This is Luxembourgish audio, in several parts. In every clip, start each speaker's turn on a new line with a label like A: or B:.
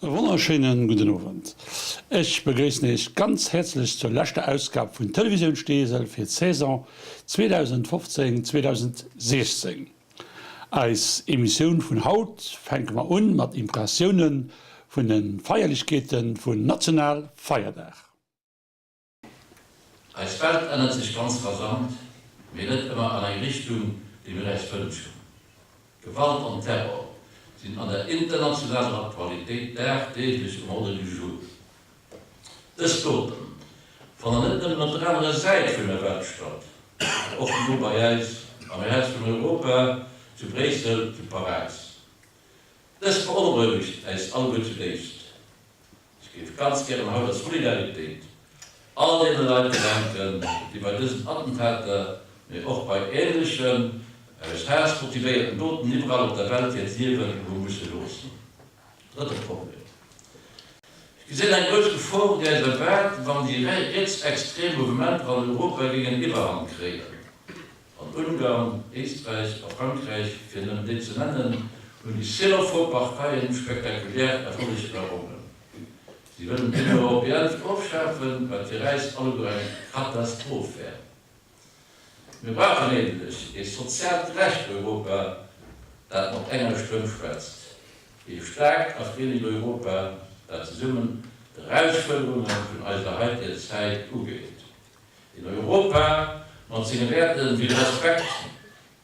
A: E wonnerschéinen gudden Owend. Ech begréissen Iech ganz häerzlech zur leschter Ausgab vun Televisioun Steesel fir d'Saison 2015, 2016. Eis Emissioun vun haut fänke mer un mat Impressioune vun de Feierlechkeete vun Nationalfeierdag.
B: Eis Welt ännert sech ganz rasant, mee net ëmmer an eng Richtung, déi mir äis wënschen. Gewalt an Terror sinn an der internationaler Aktualitéit dagdeeglech um Ordre du jour. Dës Doten fannen net nëmmen op der anerer Säit vun der Welt statt, mä och no bei äis, am Häerz vun Europa, zu Bréissel, zu Paräis. Dëst beonrouegt äis alleguer zudéifst. Ech géif ganz gären haut a Solidaritéit all deene Leit gedenken, déi bei dësen Attentater, mee och bei ähnlechen, aus Haass motivéierten Doten iwwerall op der Welt hiert Liewen hu musse loossen. Drëtte Problem, Ech gesinn eng grouss Gefor, déi eis erwaart, wann déi rietsextrem Mouvementer an Europa géingen d'Iwwerhand kréien. An Ungarn, Éisträich a Frankräich, fir nëmmen déi ze nennen, hunn déi xenophob Parteien spektakulär Erfolleger errongen. Si wëllen d'Union européenne ofschafen, wat fir äis alleguer eng Katastroph wär. Mir brauchen nämlech ee soziaalt gerecht Europa, dat mat enger Stëmm schwätzt. Ee staarkt a friddlecht Europa, dat zesummen d'Erausfuerderunge vun eiser haiteger Zäit ugeet. Een Europa mat senge Wäerten wéi Respekt,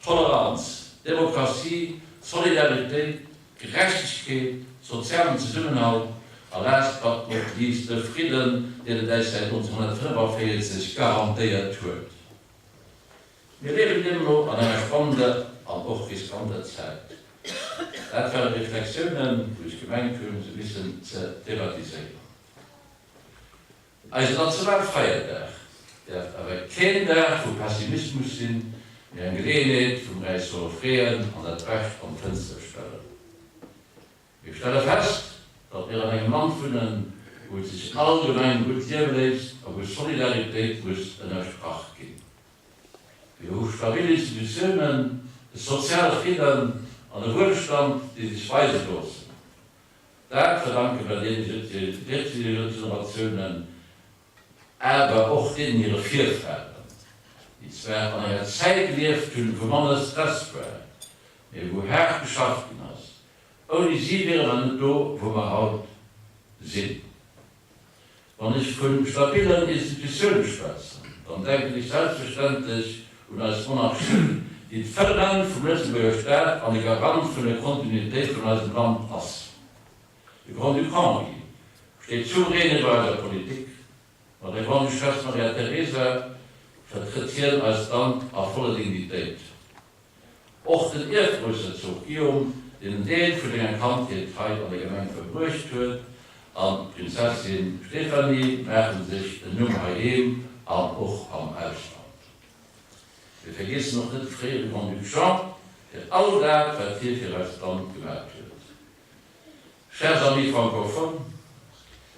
B: Toleranz, Demokratie, Solidaritéit, Gerechtegkeet, sozialen Zesummenhalt a last but not least de Fridden, deen et äis säit 1945 garantéiert huet. Mir liewen deemno an enger spannender an och riskanter Zäit. Dat ware Reflexiounen, wou ech gemengt hunn, se missen ze thematiséieren. Eisen Nationalfeierdag däerf awer keen Dag vu Pessimismus sinn, mee eng Geleeënheet, wou mir äis solle freeën an dat Bescht an d'Fënster stellen. Mir stelle fest, datt mir an engem Land wunnen, wou et sech allgemeng gutt liewe léisst a wou Solidaritéit muss ënnerstrach ginn. Mir hu stabil Institutiounen, e soziale Fridden an e Wuelstand, déi sech weise loossen. Dat verdanke mer deene Generatiounen, awer och deenen hire Virfahren, déi zwar an enger Zäit gelieft hunn, wou manner Stress war, mee wou haart geschafft ginn ass. Ouni si wiere mer net do, wou mer haut sinn. Wann ech vu stabilen Institutioune schwätzen, dann denken ech selbstverständlech un eis Monarchie, déi d'Fëndament vum Lëtzebuerger Staat an de Garant vun der Kontinuitéit vun eisem Land ass. De Grand-Duc Henri steet souverän iwwer eiser Politik. Mat der Grande-Duchesse Maria Teresa vertrëtt hien eist Land a voller Dignitéit. Och den Ierfgroussherzog Guillaume, deen en Deel vu senger Kandheet hei an der Gemeng verbruecht huet, an d'Prinzessin Stéphanie maache sech en Numm heiheem an och am Ausland. Mir vergiessen och net de fréiere Grand-Duc Jean fir all dat, wat hie fir eist Land gemat huet. Chers amis francophones,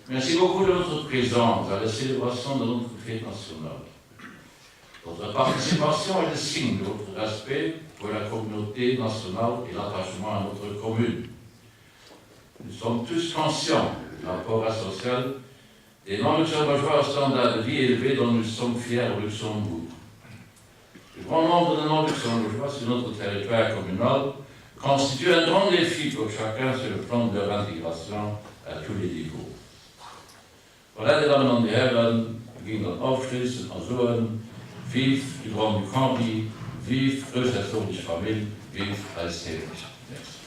B: merci beaucoup de votre présence à la célébration de notre fête nationale. Votre participation est le signe de votre respect pour la communauté nationale et l'attachement à notre commune. Nous sommes tous conscients de l'apport essentiel des non-luxembourgeois au standard de vie élevé dont nous sommes fiers au Luxembourg. Le grand nombre de non-luxembourgeois sur notre territoire communal constitue un grand défi pour chacun sur le plan de leur intégration à tous les niveaux. Voilà, Dir Dammen an Dir Hären, mir géingen dann ofschléissen a soen, Vive de Grand-Duc Henri, vive d'groussherzoglech Famill, vive eis Heemecht. Merci.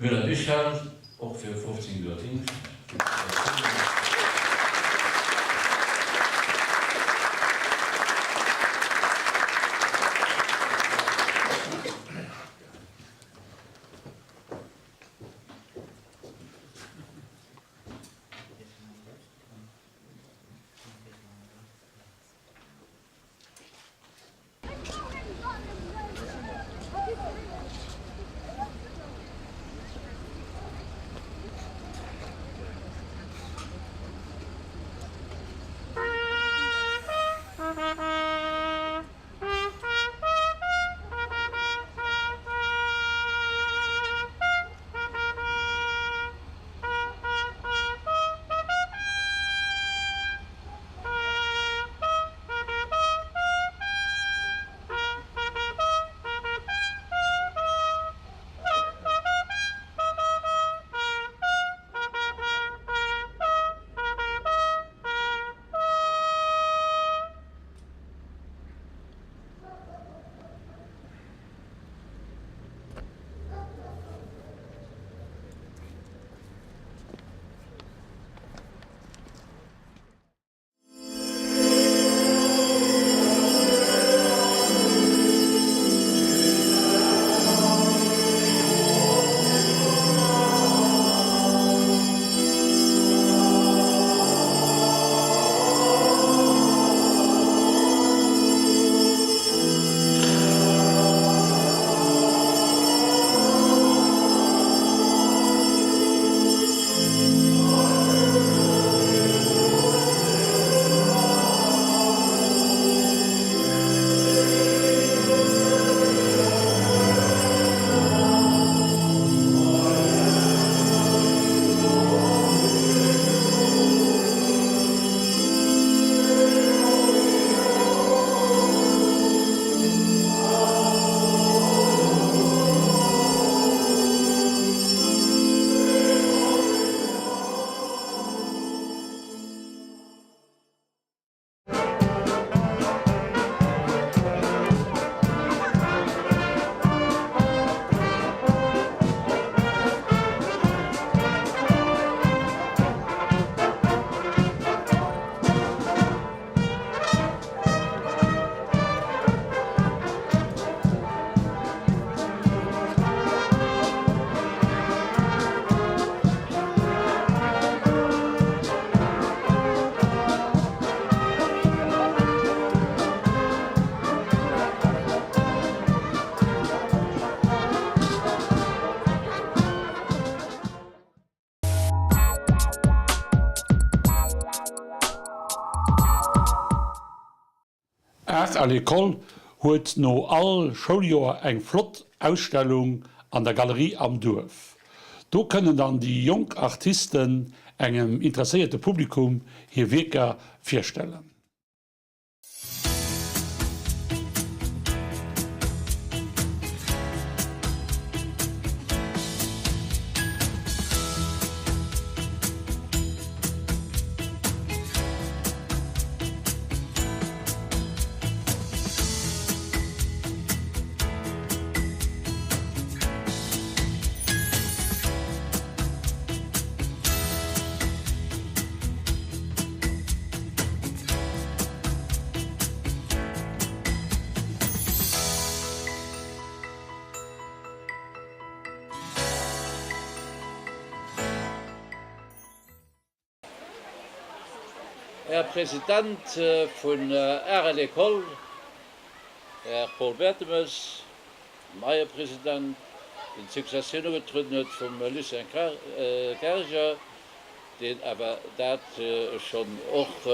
B: Müller Michel, och fir 15 Joer Dingscht.
A: Art à l'école huet no all Schouljoer eng flott Ausstellung an der Galerie am Duerf. Do kënnen dann déi jonk Artisten engem interesséierte Publikum hir Wierker virstellen.
B: Här President vun Art à l'École, Här Paul Bertemes, neie President, deen d'Successioun ugetrueden huet vum Lucien Karger, deen awer dat schonn och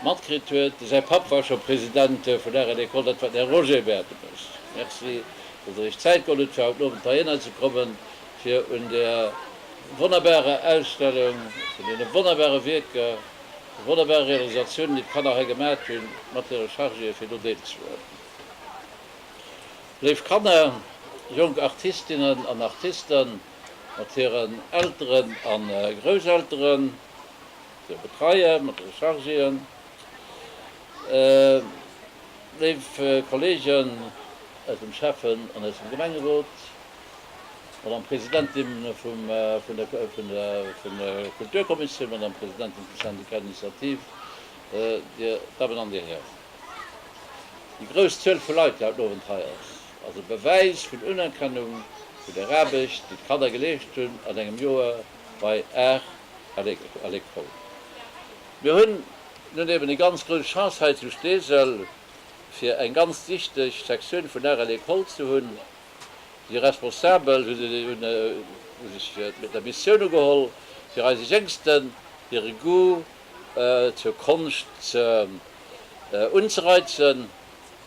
B: matkritt huet, säi Papp war scho President vun Art à l'École, dat war den Här Roger Bertemes. Merci, datt Der Iech Zäit geholl hutt, fir haut Owend heihinner ze kommen, fir un där wonnerbarer Ausstellung vun deene wonnerbare Wierker, de wonnerbare Realisatiounen, déi d'Kanner hei gemat hunn, mat hire Chargéë fir do deelzehuelen. Léif Kanner, jonk Artistinnen an Artisten, mat hiren Elteren a Grousselteren, hire Betreier, mat hire Chargéen, léif Kolleegen aus dem Schäffen an aus dem Gemengerot. Madame Presidentin vun der Kulturkommissioun, Madame Presidentin vum Syndicat d'initiative, Dir Dammen an Dir Hären. Déi grouss Zuel vu Leit, déi haut den Owend hei ass, ass e Bewäis vun Unerkennung vun der Aarbecht, déi d'Kanner geleescht hunn an engem Joer bei Art à l'école. Mir hunn nun eben déi ganz grouss Chance hei zu Steesel, fir eng ganz dichteg Sektioun vun Art à l'école ze hunn. Déi Responsabel hu sech der Missioun ugeholl, fir eise Jéngsten hire Goût zur Konscht ze unzereizen,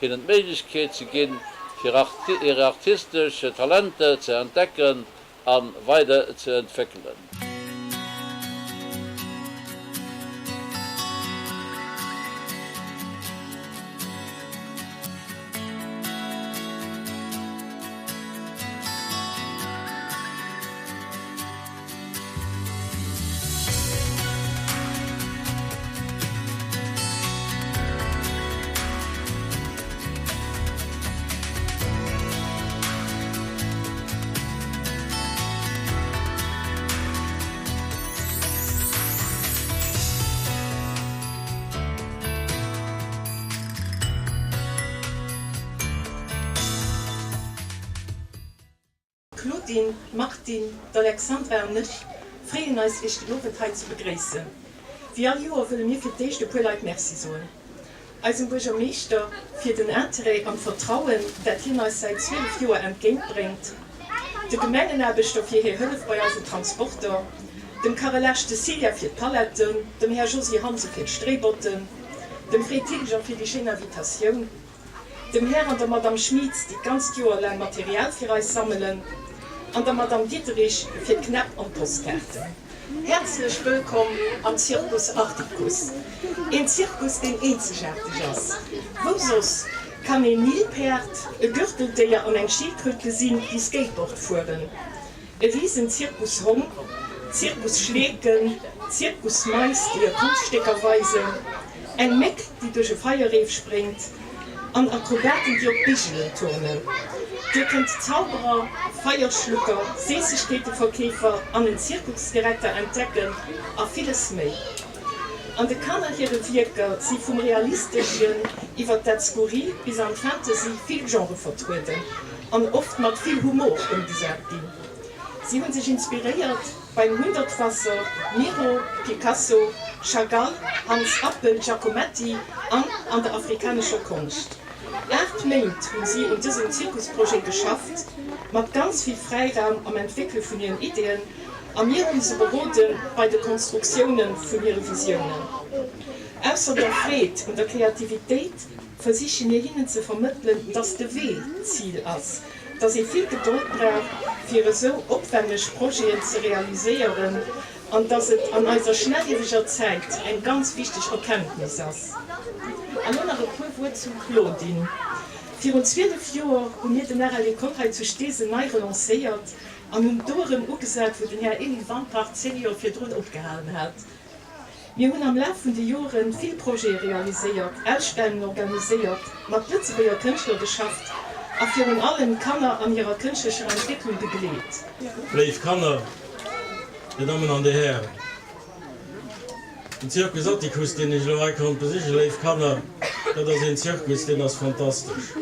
B: hinnen d'Méiglechkeet ze ginn, fir hir artistesch Talenter ze entdecken a weider ze entwéckelen.
C: D'Claudine, d'Martine, d'Alexandra an ech freeën eis iech den Owend hei ze begréissen. Wéi all Joer wëlle mir fir d'éischt e puer Leit Merci soen. Eisem Buergermeeschter fir den Interêt an d'Vertrauen dat hien eis säit 12 Joer entgéint bréngt, de Gemengenaarbechter fir hir Hëllef bei eisen Transporter, dem Carrelage Cecilia fir d'Paletten, dem Här Josy Hansen fir d'Stréibotten, dem Fred Hilger fir déi schéin Invitatioun, Dem Här an der Madame Schmieds, déi d'ganzt Joer laang Material fir eis sammelen, an der Madame Diderich fir d'Knäpp an d'Postkaarten. Häerzlech wëllkomm am Zirkus Artikuss. Een Zirkus, deen eenzegaarteg ass. Wou soss kann een Nilpäerd, e Gürteldéier an eng Schildkröt gesinn, déi Skateboard fueren? E Risen-Zirkushong, Zirkusschleeken, Zirkusmais, déi hir Konschtstécker weisen, eng Méck, déi duerch e Feierreef spréngt, an Akrobaten, déi op Bigelen turnen. Dir kënnt Zauberer, Feierschlucker, Séissegkeeteverkeefer an en Zirkusdirekter entdecken a villes méi. An de Kanner hire Wierker si vum Realisteschen iwwer dat Skurril bis an d'Fantasy vill Genrë vertrueden an oft mat vill Humor ëmgesat ginn. Si hunn sech inspiréiert beim Hundertwasser, Miro, Picasso, Chagall, Hans Appel, Giacometti an an der afrikanescher Konscht. 8 Méint hunn si un dësem Zirkusprojet geschafft, mat ganz vill Fräiraum am Entwéckele vun hiren Ideeën a mir hunn se berode bei de Konstruktioune vun hire Visiounen. Ausser der Freed un der Kreativitéit versiche mir hinnen ze vermëttelen, dass de Wee d'Zil ass, dass ee vill Gedold brauch fir esou opwenneg Projeten ze realiséieren an dass et an eiser schnellieweger Zäit eng ganz wichteg Erkenntnis ass. An elo nach e puer Wuert zum Claudine. Virun 12 Joer hu mir den RL Ecole hei zu Steesel nei relancéiert an hunn do erëm ugesat, wou den Här Emile Wampach 10 Joer virdrun opgehalen hat. Mir hunn am Laf vun de Jore vill Projete realiséiert, Ausstellungen organiséiert, mat Lëtzebuerger Kënschtler geschafft a virun allem Kanner an hirer kënschtlecher Entwécklung begleet.
D: Léif Kanner, Dir Dammen an Dir Hären, den Zirkus Atticus, deen ech elo hei konnt besichen, léif Kanner, dat ass een Zirkus, deen ass fantastesch.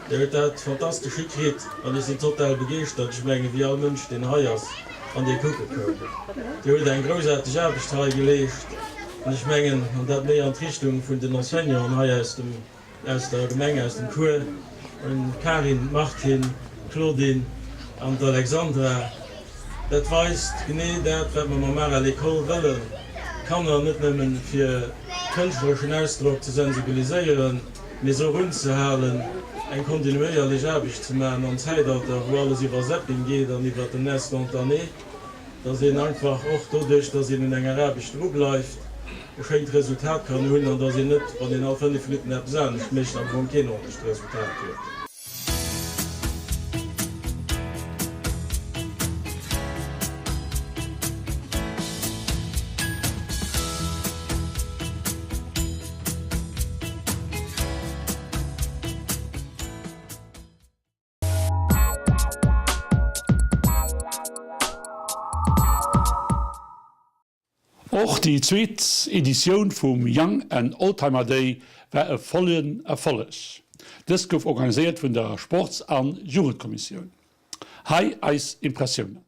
D: Dir hutt dat fantastesch hikritt an ech sinn total begeeschtert. Ech mengen, wéi all Mënsch, deen hei ass an dee kucke koum. Dir hutt eng groussaarteg Aarbecht hei geleescht an ech mengen, an dat méi an d'Richtung vun den Enseignanten hei aus dem, aus der Gemeng, aus dem Cours, un d'Karin, d'Martine, d'Claudine an d'Alexandra. Dat weist genee dat, wat mer mam Art à l'école wëllen, d'Kanner net nëmmen fir kënschtlereschen Ausdrock ze sensibiliséieren, mee se och unzehalen, eng kontinuéierlech Aarbecht ze maachen am Zäitalter, wou alles iwwer Zapping geet an iwwer den Instantané, dass een einfach och doduerch, dass een un enger Aarbecht drubleift, e schéint Resultat kann hunn an dass een net, wann een all 5 Minutten eppes anescht mécht, am Fong keen ordentlecht Resultat huet.
A: Och déi zweet Editioun vum Young and Oldtimer Day war e vollen Erfolleg. Dëst gouf organiséiert vun der Sports an Jugendkommissioun. Hei eis Impressiounen.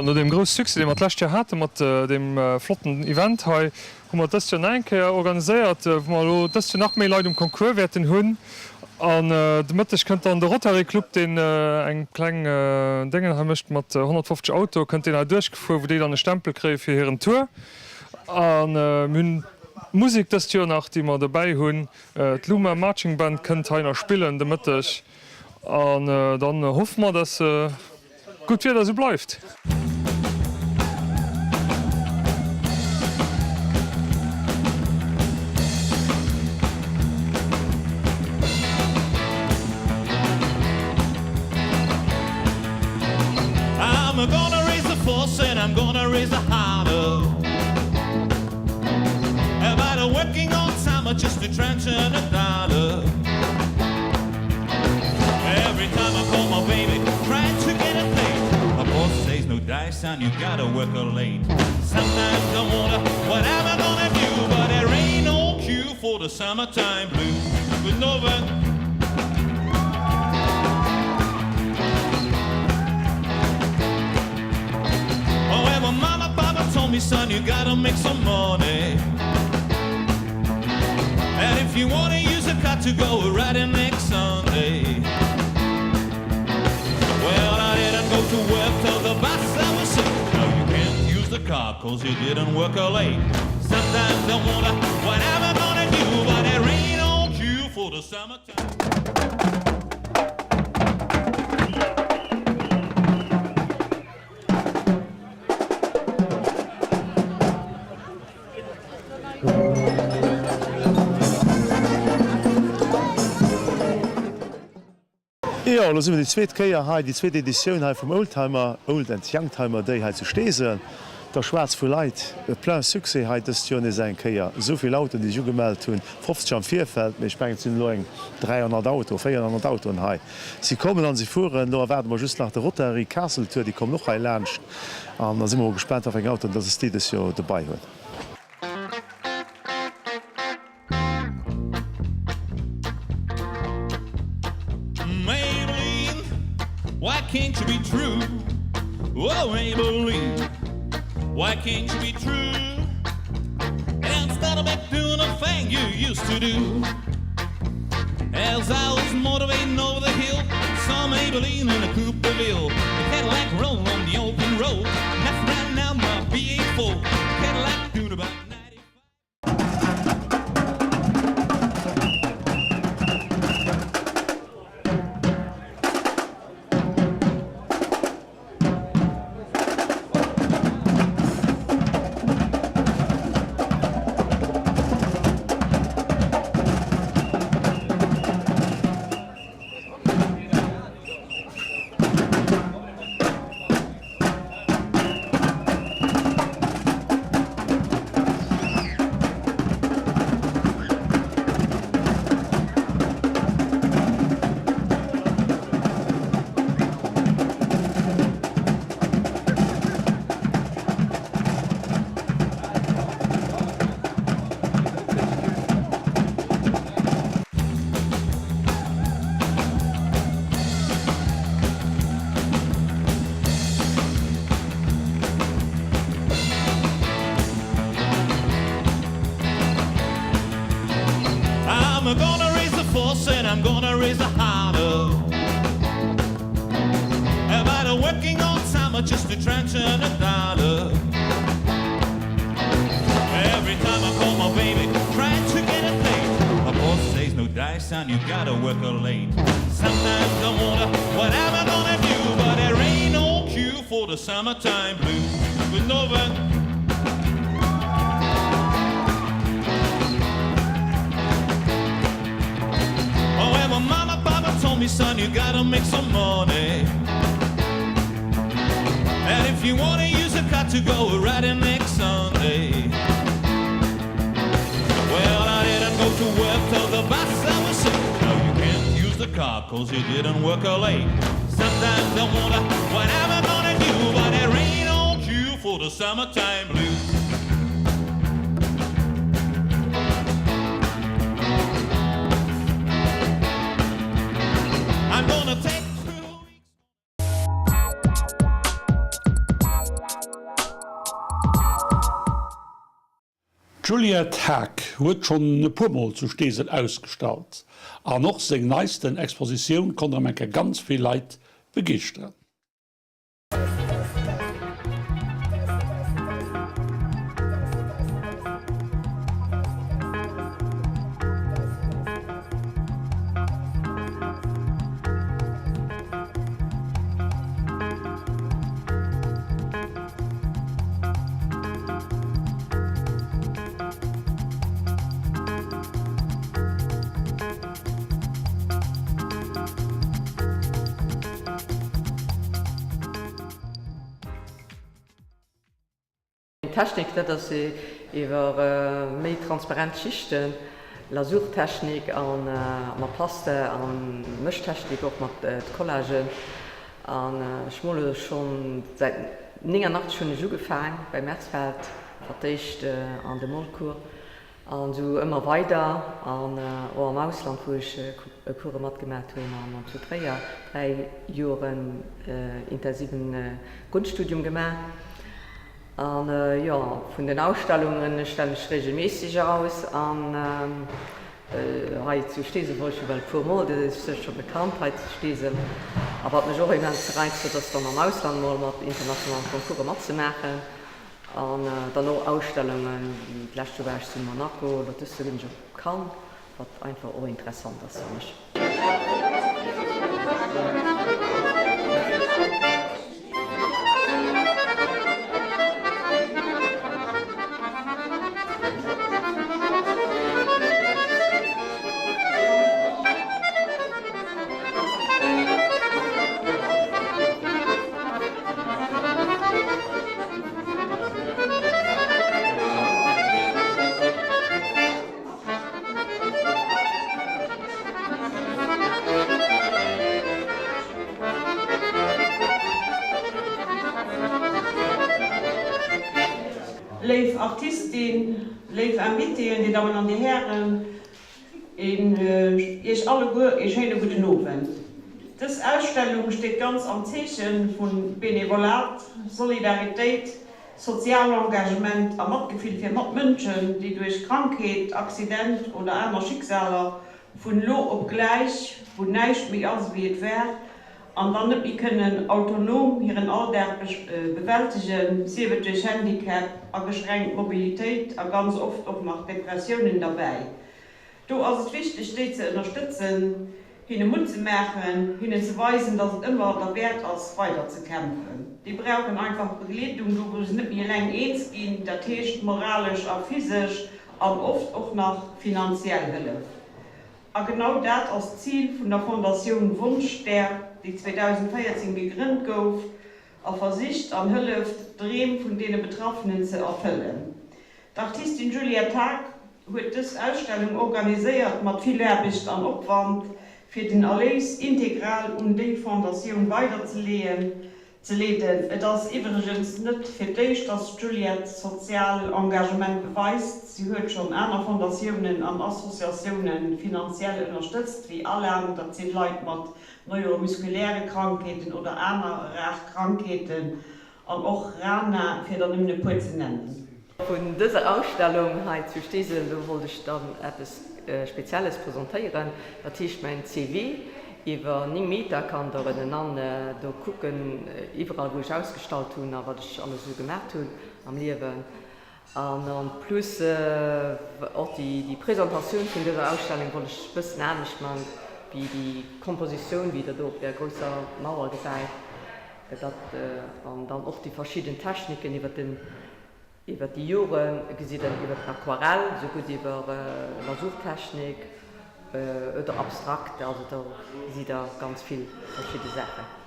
E: No deem grousse Succès, dee mer d'lescht Joer hate mat deem flotten Event hei, hu mer et dëst Joer nach eng Kéier organiséiert, wou mer elo dëst Joer nach méi Leit um Concours wäerten hunn. An de Mëtteg kënnt dann de Rotary Club, deen eng kleng Déngen hei mécht mat 150 Autoe, kënnt deen hei duerchgefuer, wou déi dann e Stempel kréie fir hiren Tour. A mir hunn d'Musek dëst Joer nach, déi mer dobäi hunn. D'Luma Marching Band kënnt hei nach spillen de Mëtteg. An dann hoffe mer, dass gutt Wieder esou bleift.
F: Jo, elo si mer déi zweet Kéier hei, déi zweet Editioun hei vum Oldtimer, Old and Youngtimer Day hei zu Steesel. Da schwaarz vu Leit, e plein Succès hei dëst Joer nees eng Kéier. Esou vill Autoen, déi sech ugemellt hunn, 50 am Virfeld, mee ech mengen et sinn elo eng 300 Autoen, 400 Autoen hei. Si kommen an si fueren. Elo erwaarde mer just nach de Rotary Castle Tour, déi kommen och hei laanscht an da si mer mol gespaant, wat fir eng Autoen dass es déi dës Joer dobei hunn.
G: Maybelline, why can't you be true? Oh, Maybelline, why can't you be true? Instead of back doing the thing you used to do. As I was motivating over the hill, saw Maybelline in a Coupe de Ville. The Cadillac rolled on the open road. That's right now my V8 Cadillac doing about 95. I'm gonna raise a fuss and I'm gonna raise a holler About a working all summer just to try and turn a dollar Every time I call my baby, trying to get a date. son, you gotta work late. Sometimes I wonder what am I gonna do, but there ain't no cure for the summertime blues. Gudden Owend. Oh, and my mama, papa told me, son, you gotta make some money. And if you wanna use a car to go riding next Sunday. Well, I didn't go to work till the boss I was sick. No, you can't use the car cause you didn't work late. Sometimes I wonder what am I gonna do, but there ain't no cure for the summertime blues. I'm gonna take
A: D'Juliette Haag huet schonn e puer Mol zu Steesel ausgestallt an och seng neisten Expositioun konnt erëm eng Kéier ganz vill Leit begeeschteren.
H: Technik, dat ass iwwer méi transparent Schichten, Lasurtechnik a mat Paste a Mëschtechnik, och mat Collagen. An ech mole schonn säit 89 hunn ech ugefaang bei Merzfeld, fir d'éischt an de Molcours an esou ëmmer weider an och am Ausland wou ech Course matgemat hunn an zu Tréier 3 Joren intensiven Grundstudium gemaach. An jo, vun den Ausstellungen stellen ech regelméisseg aus an hei zu Steesel wor ech ewell e puer mol, dat ass sécher scho bekannt hei zu Steesel. A wat mech och immens reizt, dat ass dann am Ausland mol mat internationalen Concourse matzemaachen an dann och Ausstellungen, wéi d'lescht Joer war ech zu Monaco, elo dëst Joer ginn ech op Cannes. Wat einfach och interessant ass fir mech.
I: Léif Artistin, léif Invitéen, Dir Dammen an Dir Hären, Iech alleguer ee schéine gudden Owend. Dës Ausstellung steet ganz am Zeeche vu Benevolat, Solidaritéit, Sozial Engagement a Matgefill fir Matmënschen, déi duerch Krankheet, Accident oder aner Schicksaler vun elo op gläich, wou näischt méi ass ewéi et war, an dann net méi kënnen autonom hiren Alldag bewältegen, sief et duerch Handicap, ageschränkt Mobilitéit a ganz oft och nach Depressiounen derbäi. Do ass et wichteg, déi ze ënnerstëtzen, hinne Mutt ze maachen, hinnen ze weisen, dass et ëmmer derwäert ass, weider ze kämpfen. Déi brauchen einfach Begleedung, do wou se net méi eleng eens ginn, dat heescht moralesch a physesch an oft och nach finanziell Hëllef. A genau dat ass d'Zil vun der Fondatioun Wonschstär, déi 2014 gegrënnt gouf a versicht an hëlleft, d'Dreem vun deene Betraffenen ze erfëllen. D'Artistin Juliette Haag huet dës Ausstellung organiséiert mat vill Aarbecht an Opwand, fir den Erléis integral un déi Fondatioun weiderzeleeën ze leeden. Et ass iwwregens net fir d'éischt, dass d'Juliette sozial Engagement beweist. Si huet schonn aner Fondatiounen an Associatioune finanziell ënnerstëtzt, wéi ALAN, dat sinn Leit mat neuromuskuläre Krankheeten oder aner rar Krankheeten, An och Rana, fir der nëmmen e puer ze nennen.
H: Vun dëser Ausstellung hei zu Steesel, do wollt ech dann eppes Spezielles presentéieren, dat heescht mäin CV iwwer 9 Meter, kann der ënnenan do kucken, iwwerall wou ech ausgestallt hunn a wat ech alles esou gemaacht hunn am Liewen. An en plus och déi Presentatioun vun dëser Ausstellung wollt ech bëssen anescht man wéi déi Kompositioun wéi der do op där grousser Mauer gesäit. Dat an dann och déi verschidden Techniken iwwer den iwwer déi Jore gesitt der iwwer den Aquarell, esou gutt iwwer Lasurtechnik oder abstrakt, also do gesitt der ganz vill verschidde Saachen.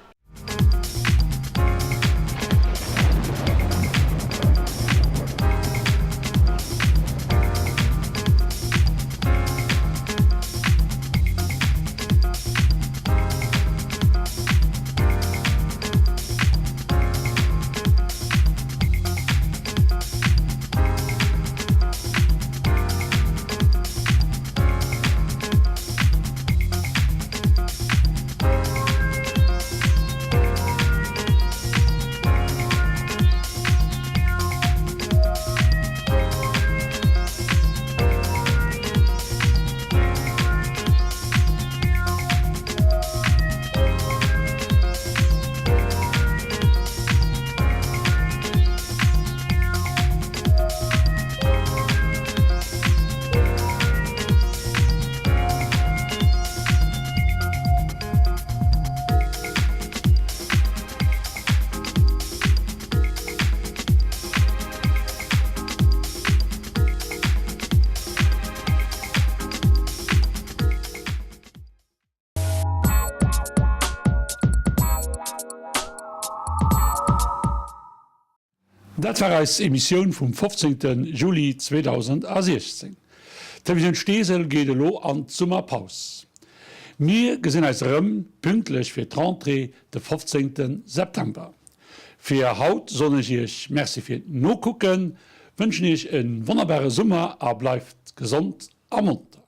A: Dat war eis Emissioun vum 15 Juli 2016. D'Televisioun Steesel geet elo an d'Summerpaus. Mir gesinn eis erëm pünktlech fir d'Rentrée de 15 September. Fir haut soen ech iech Merci fir d'Nokucken, wënschen iech e wonnerbare Summer a bleift gesond a monter.